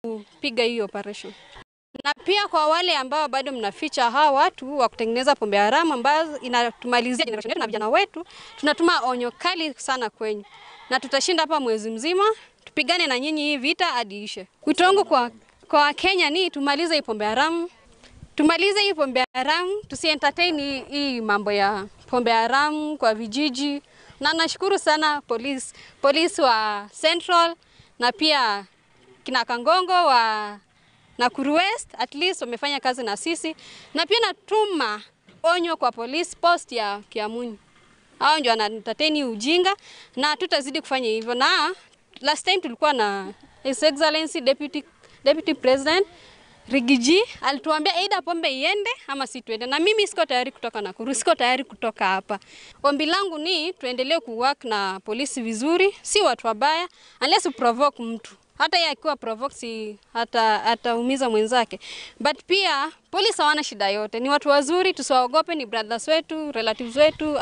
kupiga hii operation. Na pia kwa wale ambao bado mnaficha hawa watu wa kutengeneza pombe haramu ambazo inatumalizia generation yetu na vijana wetu, tunatuma onyo kali sana kwenyu. Na tutashinda hapa mwezi mzima, tupigane na nyinyi hii vita hadi ishe. Wito wangu kwa Kenya ni tumalize hii pombe haramu. Tumalize hii pombe haramu, tusientertain hii mambo ya pombe haramu kwa vijiji. Na nashukuru sana polisi wa Central na pia kina Kangongo wa Nakuru West, at least wamefanya kazi na sisi. Na pia natuma onyo kwa police post ya Kiamunyi. Hao ndio wanaentertain ujinga na tutazidi kufanya hivyo. Na last time tulikuwa na His Excellency Deputy President Rigiji alituambia either pombe iende ama si tuende. Na mimi siko tayari kutoka Nakuru, siko tayari kutoka hapa. Ombi langu ni tuendelee kuwork na polisi vizuri, si watu wabaya, unless provoke mtu. Hata yeye akiwa provoke si hata ataumiza mwenzake. But pia polisi hawana shida yote, ni watu wazuri, tusiwaogope, ni brothers wetu, relatives wetu.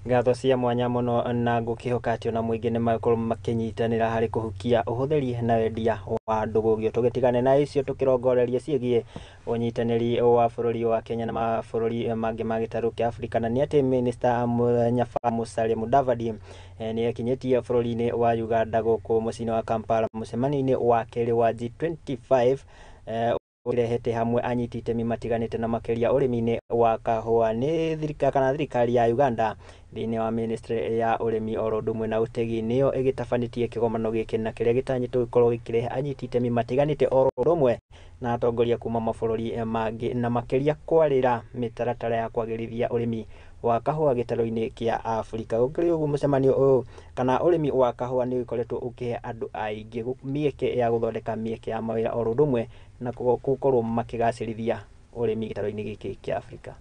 Ngatho cia mwanya muno na ngukihoka ati ona muingi ni makorwo makinyitanira hari kuhukia uhuthiri na wendia wa ndũgũgio. Tũgĩtigane na icio tũkĩrongoreria ciĩgiĩ ũnyitanĩri wa bũrũri wa Kenya na mabũrũri mangĩ ma gĩtarũ kĩa Afrika, na nĩ atĩ Minister Nyaba Musalia Mudavadi nĩ ekinyĩtie bũrũri-inĩ wa Uganda gũkũ mũciĩ-inĩ wa Kampala mũcemanio-inĩ wa kerĩ wa G25 ũrehete hamwe anyiti itemi matiganĩte na makĩria ũrĩmi-inĩ wa kahũa. Nĩ thirikari kana thirikari ya Uganda thĩinĩ wa ministry ya ũrĩmi oro ũndũ ũmwe na ũtegi nĩyo ĩgĩtabanĩtie kĩgomano gĩkĩ na kĩrĩa gĩtanyĩtwo gũkorwo gĩkĩrehe anyiti itemi matiganĩte oro ũndũ ũmwe na atongoria kuma mabũrũri mangĩ na makĩria kwarĩra mĩtaratara ya kwagĩrithia ũrĩmi wa kahũa gĩtarũ-inĩ kĩa Afrika. Gũkĩrĩ ũguo mũcemanio ũyũ kana ũrĩmi wa kahũa nĩ ũkoretwo ũkĩhe andũ aingĩ mĩeke ya gũthondeka mĩeke ya mawĩra oro ũndũ ũmwe na gũkorwo makĩgacĩrithia ũrĩmi gĩtarũ-inĩ gĩkĩ kĩa Afrika.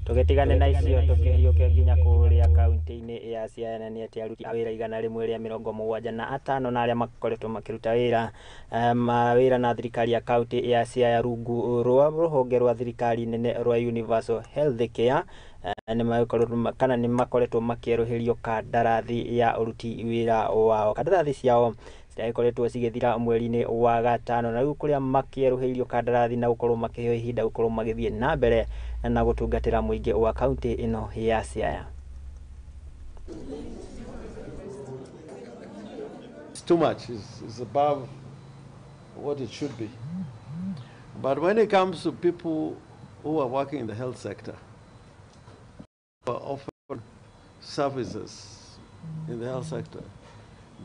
Tũgĩtigane na icio tũkĩhiũke nginya kũrĩa kaunti-inĩ ya Siaya na nĩ atĩ aruti a wĩra 175 na arĩa makoretwo makĩruta wĩra mawĩra na thirikari ya kaunti ya Siaya rungu rwa rũhonge rwa thirikari nene rwa Universal Health Care nĩ makoretwo makĩerũhĩrio kandarathi ya ũruti wĩra wao. Kandarathi ciao cirakoretwo cigĩthira mweri-inĩ wa gatano na rĩu kũrĩa makĩerũhĩirio kandarathi na gũkorwo makĩheo ihinda gũkorwo magĩthiĩ na mbere na gũtungatĩra mũingĩ wa kaunti ĩno ya Siaya. It's too much. It's above what it should be. But when it comes to people who are working in the health sector, who are offering services in the health sector,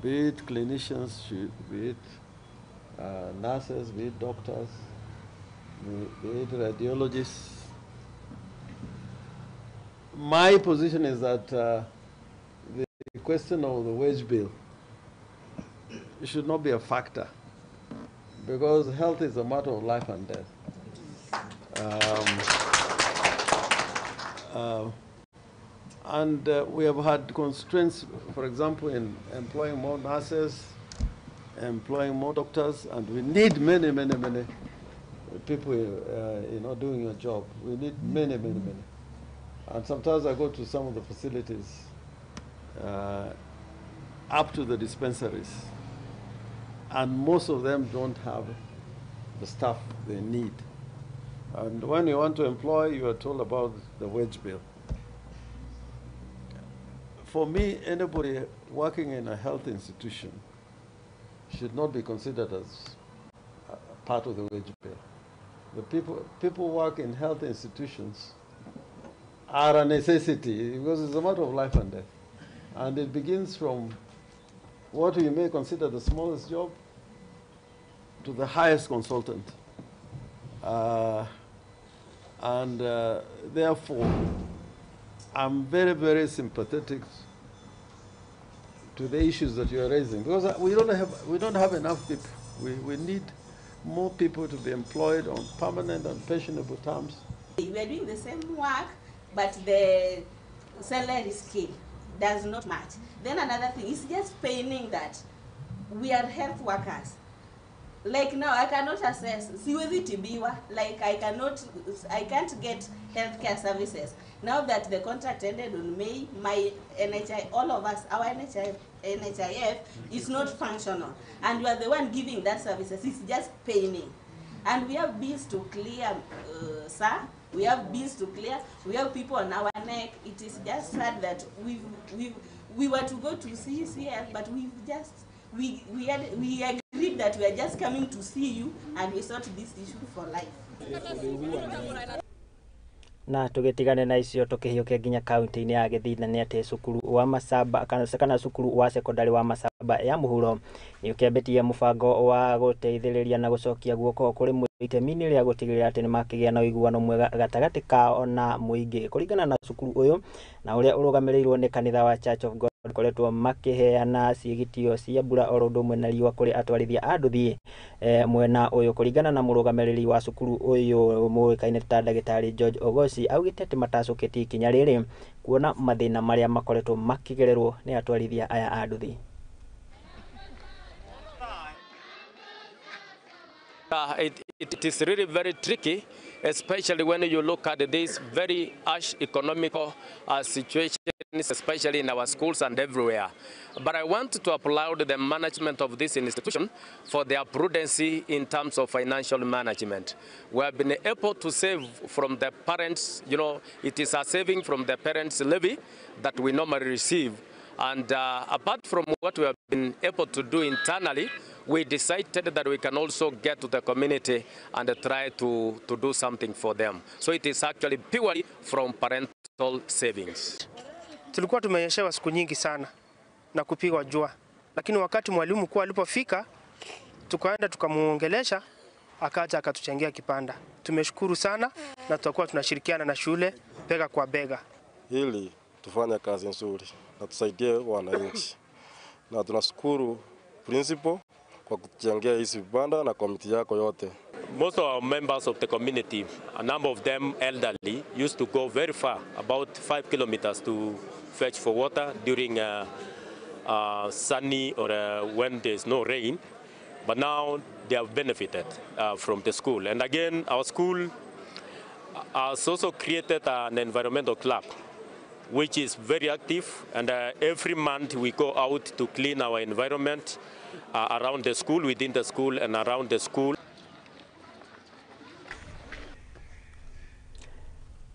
be it clinicians, be it nurses, be it doctors, be it radiologists. My position is that the question of the wage bill should not be a factor, because health is a matter of life and death. And we have had constraints, for example, in employing more nurses, employing more doctors, and we need many, many, many people, you know, doing your job. We need many, many, many. And sometimes I go to some of the facilities up to the dispensaries, and most of them don't have the staff they need. And when you want to employ, you are told about the wage bill. For me, anybody working in a health institution should not be considered as part of the wage bill. The people work in health institutions are a necessity because it's a matter of life and death. And it begins from what you may consider the smallest job to the highest consultant. Therefore, I'm very, very sympathetic to the issues that you are raising, because we don't have enough people. We need more people to be employed on permanent and pensionable terms. We are doing the same work, but the salary scale does not match. Then another thing, it's just paining that we are health workers. Like now, I cannot access, siwezi tibiwa, like I can't get healthcare services. Now that the contract ended on May, my NHI, all of us, our NHIF is not functional. And we are the one giving that services. It's just paining. And we have bills to clear, sir. We have bills to clear. We have people on our neck. It is just sad that we were to go to CCF, but we agreed that we are just coming to see you and we sort this issue for life. Na tugitigane na icio tukihiuke nginya kaunti-inĩ ya Gĩthii nĩ atĩ cukuru wa Masaba kana cukuru wa sekondari wa Masaba ya Mũhuro nĩ ũkĩambĩtie mũbango wa gũteithĩrĩria na gũcokia guoko kũrĩ itemi-inĩ rĩa gũtigĩrĩra atĩ nĩmakĩgĩa na ũiguano mwega gatagatĩ kao na mũingĩ. Kũringana na cukuru ũyũ na ũrĩa ũrũgamĩrĩirwo nĩ kanitha wa Church of God, koretwo makiheana ciĩgitio cia mbura oro ũndũ ũmwe na riũa kũrĩ atwarithia a nduthi mwena ũyũ. Kũringana na mũrũgamĩrĩri wa cukuru ũyũ mũĩkaine ta ndagĩtarĩ George Ogoci, augĩte atĩ matacũkĩtie ikinya rĩrĩ kuona mathĩna marĩa makoretwo makĩgererwo nĩ atwarithia aya a nduthi. It is really very tricky, especially when you look at this very harsh economical situation, especially in our schools and everywhere. But I want to applaud the management of this institution for their prudency in terms of financial management. We have been able to save from the parents, you know, it is a saving from the parents' levy that we normally receive. And apart from what we have been able to do internally, we decided that we can also get to the community and try to do something for them. So it is actually purely from parental savings. Tulikuwa tumenyeshewa siku nyingi sana na kupigwa jua, lakini wakati mwalimu mkuu alipofika tukaenda tukamuongelesha, akaja akatuchangia kipanda. Tumeshukuru sana na tutakuwa tunashirikiana na shule bega kwa bega ili tufanye kazi nzuri na tusaidie wananchi. Na tunashukuru principal kwa kutuchangia hizi vibanda na komiti yako yote. Most of our members of the community, a number of them elderly, used to go very far, about 5 kilometers, to fetch for water during sunny or when there's no rain. But now they have benefited from the school. And again, our school has also created an environmental club, which is very active, and every month we go out to clean our environment around the school, within the school, and around the school.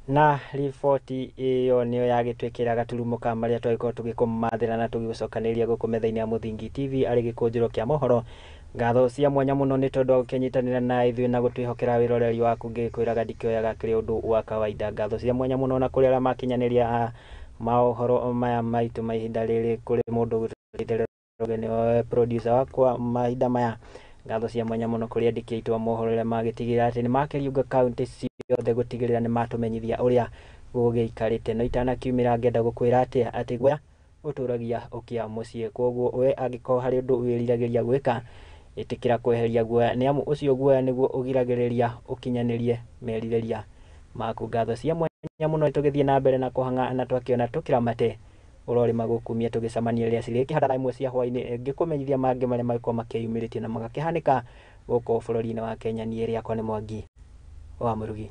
Na riboti iyo niyo yagĩtwĩkĩra gaturumo ka marĩa twagĩkorwo tũgĩkũmathĩra na tũgĩgũcokanĩria gũkũ metha-inĩ ya Mũthingi TV arĩ gĩkũnjĩro kĩa mohoro. Ngatho cia mwanya mũno nĩ tondũ wa gũkĩnyitanĩra na ithuĩ na gũtwĩhokera wĩroreri waku, ngĩkwĩraga ndikĩoyaga kĩrĩ ũndũ wa kawaida. Ngatho cia mwanya mũno na kũrĩ arĩa makinyanĩria maũhoro maya maitũ ma ihinda rĩrĩ, kũrĩ mũndũ gũtũteithĩrĩria producer wakwa mahinda maya. Ngatho cia mwanya mũno kũrĩ andĩki aitũ a mohoro arĩa magĩtigĩrĩra atĩ nĩ makĩriunga kaunti ciothe gũtigĩrĩra nĩ matũmenyithia ũrĩa gũgĩikarĩte. No itanakiumĩra ngenda gũkwĩra atĩ atĩ guoya ũtũragia ũkĩa mũciĩ, koguo we angĩkorwo harĩ ũndũ wĩriragĩria gwĩka, ĩtĩkĩra kweheria guoya, nĩ amu ũcio guoya nĩguo ũgiragĩrĩria ũkinyanĩrie merirĩria maku. Ngatho cia mwanya mũno tũgĩthiĩ na mbere na kũhang'a na twakĩona tũkĩramate ũrorĩ magũkumia tũgĩcemania rĩrĩa cirĩkĩhanda thaa 1 cia hwaĩ-inĩ, ngĩkũmenyithia mangĩ marĩa magĩkorwo makĩyumĩrĩtie na magakĩhanĩka gũkũ bũrũri-inĩ wa Kenya. Niĩ rĩakwa nĩ Mwangi wa Mũrugi.